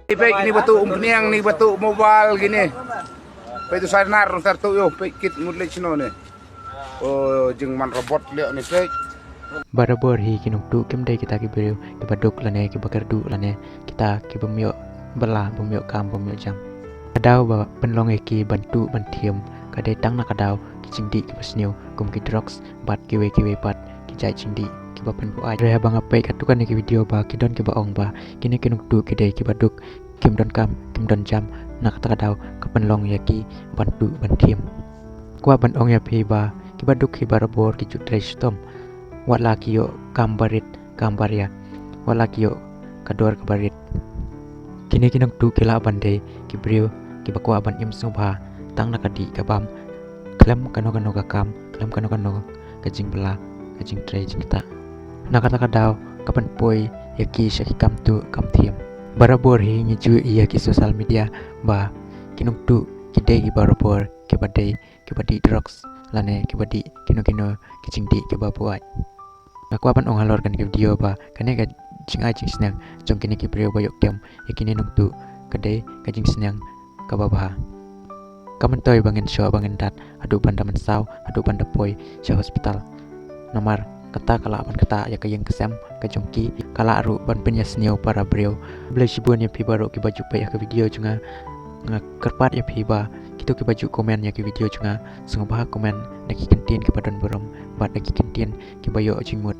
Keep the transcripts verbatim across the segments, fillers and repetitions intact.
Peit kine ba tuh umphniang, kine ba tuh mobile kine. Peit tu sarnar, tar tuh ïoh, peit kit ngut leit shano ne. O, jingman robot leh ne peit. Barabor hi ki nongtuh kim dei kita ki briew kiba duk lane kiba kyrduh lane kita ki bym ïoh bylla, bym ïoh kam, bym ïoh jam. Ka daw ba pynlong ïa ki ban tuh ban thiem ka dei tang na ka daw ki jingdih kiba sniew kum ki drugs bad kiwei kiwei pat ki jait jingdih kiba pynbuaid. Hynrei haba nga peit katto katne ki video ba ki don kiba ong ba kine ki nongtuh ki dei kiba duk, kim don kam, kim don jam, na kata ka daw ka pynlong ïa ki ban tuh ban thiem. Kwah ban ong ïa phi ba kiba duk hi barabor ki ju trei shitom. Wat la ki ïoh kam barit kam baria, wat la ki ïoh ka dor kaba rit. Kine ki nongtuh ki lah ban dei ki briew kiba kwah ban im sngewbha tang na ka dih ka bam, khlem kano kano ka kam, khlem kano kano ka jingbylla, ka jingtrei jingktah. Na kata ka daw ka pynpoi ïa ki sha ki kam tuh kam thiem. Barabor hi ngi ju ïohi ïa ki social media ba ki nongtuh ki dei ki barabor kiba dei kiba dih drugs lane kiba dih kino kino ki jingdih kiba buaid. Nga kwah ban ong halor kane ka video ba kane ka jingai jingsneng jong kine ki briew ba ïoh kem ïa kine nongtuh ka dei ka jingsneng kaba bha. Kam myntoi ba ngin shoh ba ngin dat haduh ban da mynsaw, haduh ban da poi sha hospital. Namar kata ka lah ban ktah ïa ka ïing ka sem ka jong ki, ka lah ruh ban pynïasniew para briew. Khublei shibun ïa phi baroh kiba ju peit ïa ka video jong nga. Nga kyrpad ïa phi ba kito kiba ju comment ïa ki video jong nga, sngewbha comment da ki kyntien kiba don burom bad da ki kyntien kiba ïoh jingmut.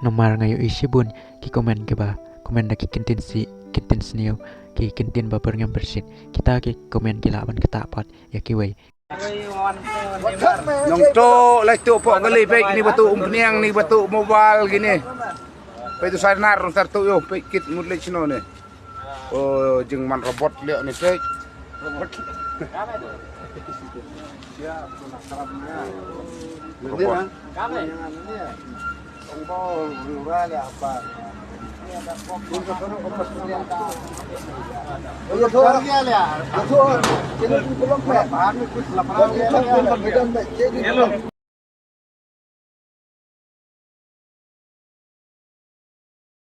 Namar nga ïohi shibun ki comment kiba comment da ki kyntien sih, kyntien sniew, ki kyntien ba byrngem byrshit. Kita ki comment ki lah ban ktah pat ïa kiwei. Nongtuh, leit tuh pok kali, peit kine ba tuh umphniang, kine ba tuh mobile kine. Peit tu sarnar, tar tuh ïoh, peit kit ngut leit shano ne. O, jingman robot leh ne peit. Robot.